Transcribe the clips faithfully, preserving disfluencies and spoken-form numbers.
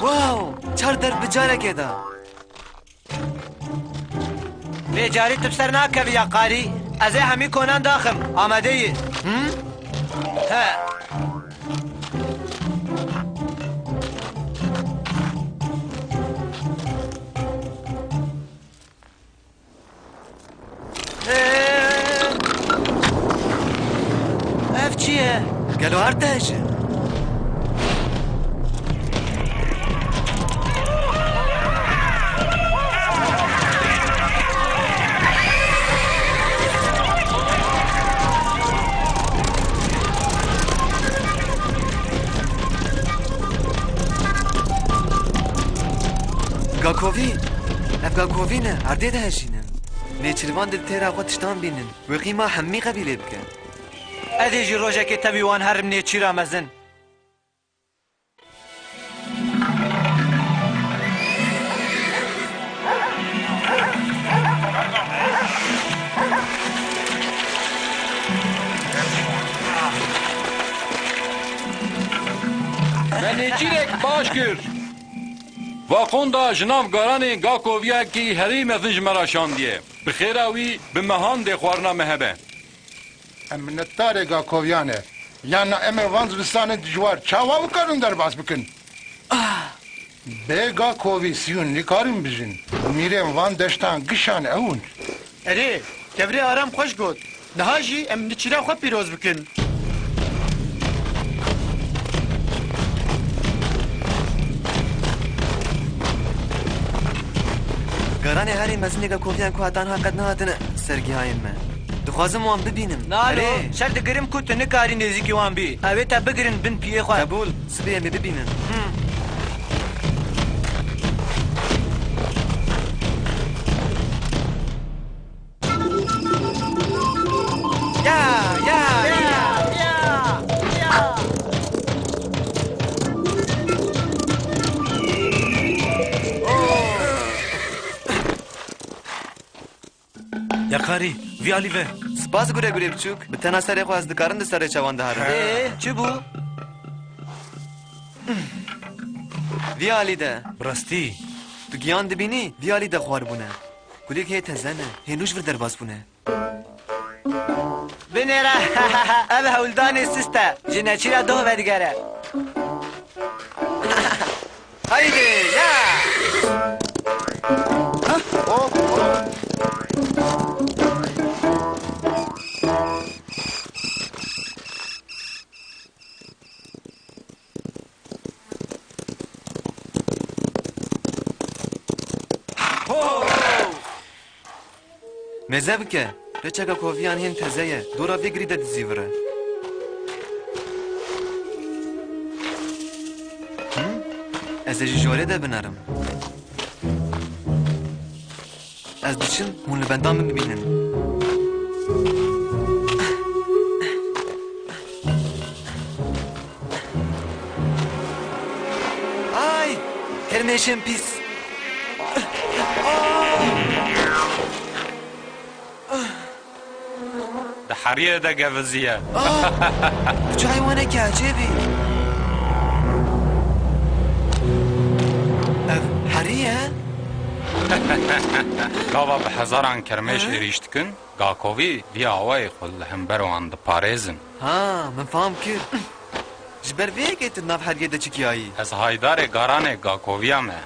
Wow! Çar derb bi carekê de. Vê carî tu bi ser nakevî ya qarî. Ez ê hemî konan daxim. Amade yî. Hı? He. Ev çi ye? Gelo erdhej e? Gakovî? Ev gakovî ne, erdê dihejînin. Nêçîrvan dê di têra xwe tiştan bînin. Wê qîma hemî qebîlê bike. Ez ê jî rojekê tevî wan herim nêçîra mezin. Me nêçîrek baş kir. Vaqonda ji nav garanê gakoviyekî herî mezin ji me re şandiye. Bi xêra wî bi mehan dê xwarina me hebe. Em minnetdarê gakoviyan e. Yan na em ê van zivistanên dijwar çawa bikarin derbas bikin? Ah! Bê gakovî siyûn nikarin bijin. Mîrên van deştan gişan ew in. Erê, kevirê Aram xweş got. Niha jî em nêçîra xwe pîroz bikin. Garanê herî mezin ê gakoviyan ku heta niha qet nehatine sergihayên me. Dixwazim wan bibînim. Nalo, erê, şer digirim ku tu nikarî nêzîkî wan bî. Ew ê te bigirin bin piyê xwe. Qebûl, sibê em ê bibînin. Hmm. Ya, ya, ya, ya, ya. Oh. Ya qarî, vî alî ve. Spas gure gurê biçûk. Bi tena serê xwe ez dikarim di serê çawan de herim. Ê, çi bû? Vî alî de. Bi rastî. Tu giyan dibînî, vî alî de xwar bûne. Kulîlk hê teze ne, hê nû ji vir derbas bûne. Binêre, ev hewldanê sist e, ji neçîra doh vedigere. Haydi, ya! Hop, hop. Ho! Mêze bike. Reçeka koviyan hên teze ye. Dora vê girî de dizîvire. Hı? Ez ê ji jorê de binerim. Ez diçim, hûn li benda min bibînin. Ay! Kermêşên pîs! Di heriyê de geviziye. Ah! Tu çi heywanekî ecêb î? Ev herî ye? Gava bi hezaran kermêş êrîş dikin, gakovî vî awayê xwe li hember wan diparêzin. Ha, min fam kir. Ji ber vê yekê tu di nav heriyê de çikiyayî? Ez haydarê garanê gakoviya me.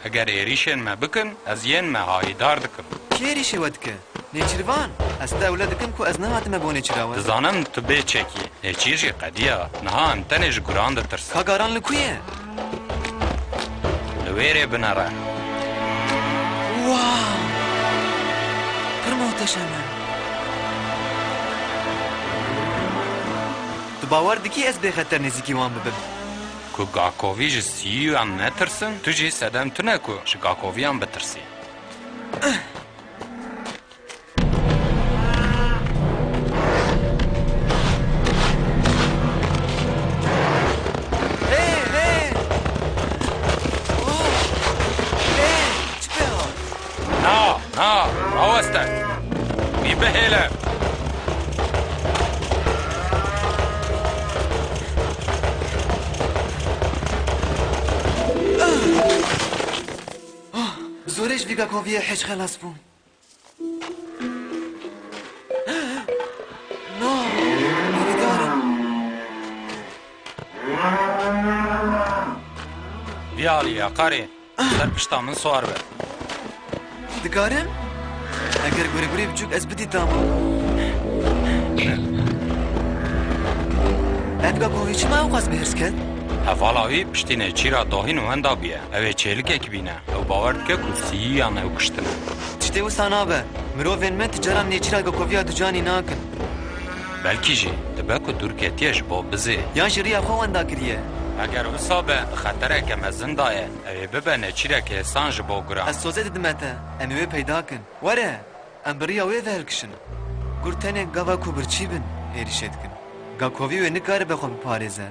Eger êrîşên me bikin, ez yên me hayîdar dikim. Kê êrîşê we dike? Nêçîrvan? Ez te ewle dikim ku ez nehatime bo nêçîra we. Dizanim tu bê çekî. Nêçîr jî qediya. Niha em tenê ji guran ditirsin. Ka garan li ku ye? Li wêrê binere. Wow! Pir muhteşem e. Tu bawer dikî ez bêxeter nêzîkî wan bibim? Ku gakovî ji siyûyan netirsin, tu jî sedem tune ku ji gakoviyan bitirsî. Ê, ê! Oh! Ê, çi pê hat? Na, na, raweste. Wî bihêle. Gakoviyê hiç xelas bû. No, nîdar in. Vî alî ya karê, ser pişta min siwar be. Dikarim? Eger guregurê biçûk ez bidîtama. Ev Gakovî çima ewqas bi hirs ket? Hevala wî piştî nêçîra dohîn wenda bûye. Ew ê çêlikek bîne. Ew bawer dike ku siyiyan ew kuştine. Tiştê wisa nabe. Mirovên me ti caran nêçîra Gakoviya ducanî nakin. Belkî jî dibe ku dûr ketiye ji bo bizê. Yan jî riya xwe wenda kiriye. Eger wisa be, xetereke mezin daye. Ew ê bibe nêçîrek hêsan ji bo guran. Ez soze didime te. Em ê wê peyda kin. Were, em bi riya wê ve hilkişin. Gur tenê gava ku birçî bin, êrîşê dikin. Gakovî wê nikaribe xwe biparêze.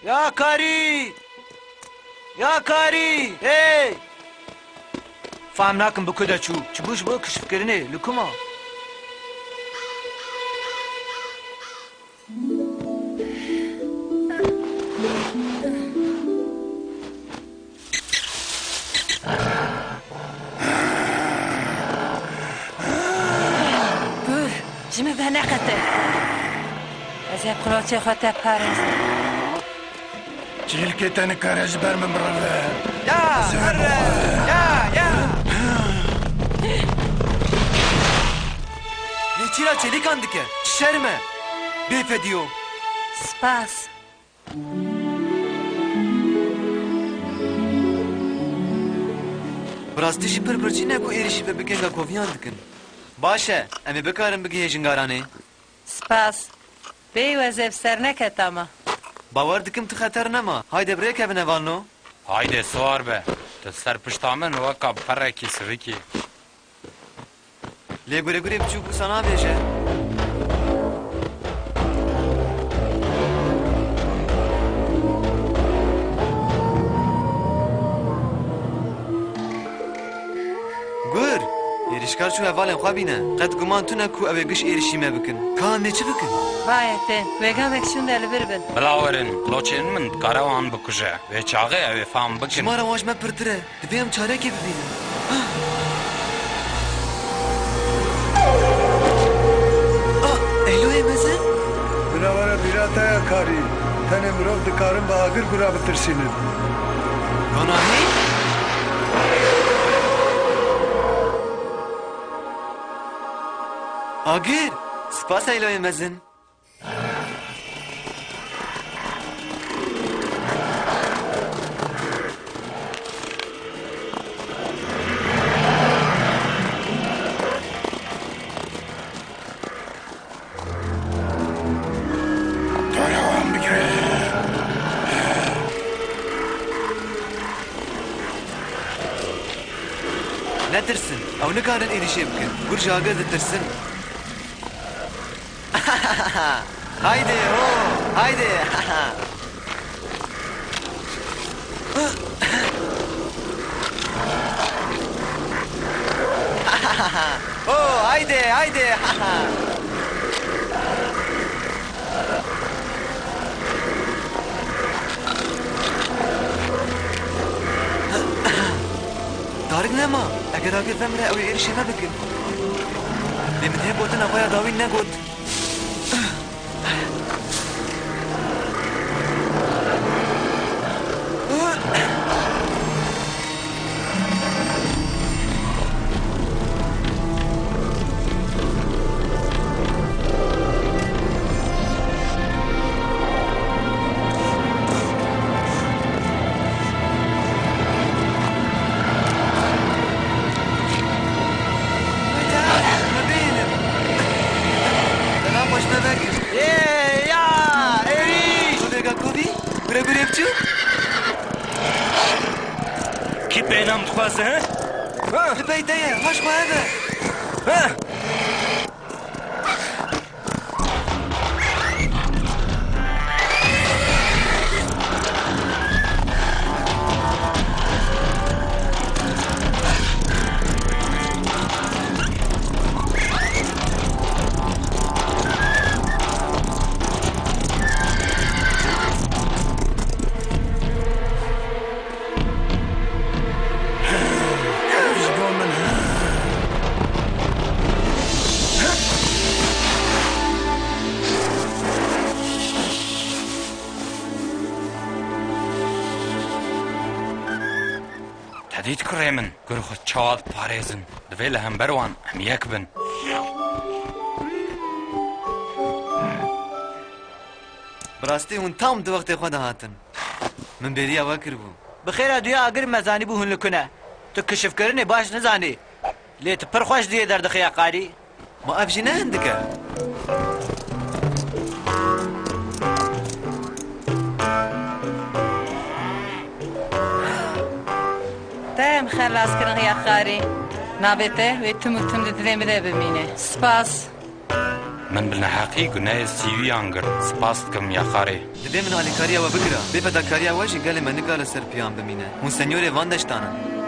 Ya karî! Ya karî! Hey! Fam nakim bi ku de çû. Çi bû ji bo kişfkirinê? Li ku ma? Gur, ji min ve neqete. Ez ê qulocê xwe te parêzim. Çîlkê te nikare ji ber min birive. Ya, Ez ê wê here, bixwim. Ya, ya. Nêçîra çêlîkan dike. Çi şerm e. Bêfediyo. Spas. Bi rastî jî pir birçî ne ku êrîşî vê bikin, Gakoviyan dikin. Baş e, em ê bikarin bigihêjin garanê. Spas. Bêyî wezê bi ser neketa me. Bawer dikim tu xeter nema. Hayde bi rê kevin hevalno. Hayde siwar be. Tu ser pişta min weka perekî sivikî. Lê guregurê biçûk wisa nabêje. Gur! Êrîşkar çû hevalên xwe bîne. Qet guman tune ku ew ê giş êrîşî me bikin. Ka em ê çi bikin? Vaye tên, wê gavek şûnde li vir bin. Bila werin, qulocên min dikare wan bikuje. Wê çaxê ew ê fam bikin. Ji me re wan ji me pirtir e. Divê em çarekê bibînin. Ah! Ah, Eyloyê mezin? Binawara bîra te ya karî. Tenê mirov dikarin bi agir gura bitirsînin. Gonahî? Agir! Spas Eyloyê mezin. Netirsin, ew nikarin êrîşê bikin. Gur ji agir ditirsin. Haydi ho, haydi. Ho, haydi, haydi. Tarik nema. Eger agir vemire, ew ê êrişê me bikin. Lê min hê gotina xwe ya dawîn negot. Ê, ya, êrîş! Kovê Gakovî? Gure gurê biçûk? Kî pênam dixwaze, he? Ha? Li pey te ye, haş xwe hebe. Ha? Edît kurê min, gur xwe çawa diparêzin? Divê li hember wan em yek bin. Bi rastî hûn tam di wextê xwe de hatin. Min bêriya we kiribû. Bi xêra duya agir me zanîbû hûn li ku ne. Tu kişifkirinê baş nizanî. Lê tu pir xweş duyê derdixî ya qarî. Ma ev jî ne hindik e? Te em xelas kirin ya qarî. Navê te wê tim û tim di dilê min de bimîne. Spas. Min bi neheqî gunehê sîwiyan girt. Spas dikim ya qarê. Divê min alîkariya we bikira. Bê fedakariya we jî gelê me nikare ser piyan bimîne. Hûn senyorê van deştan in.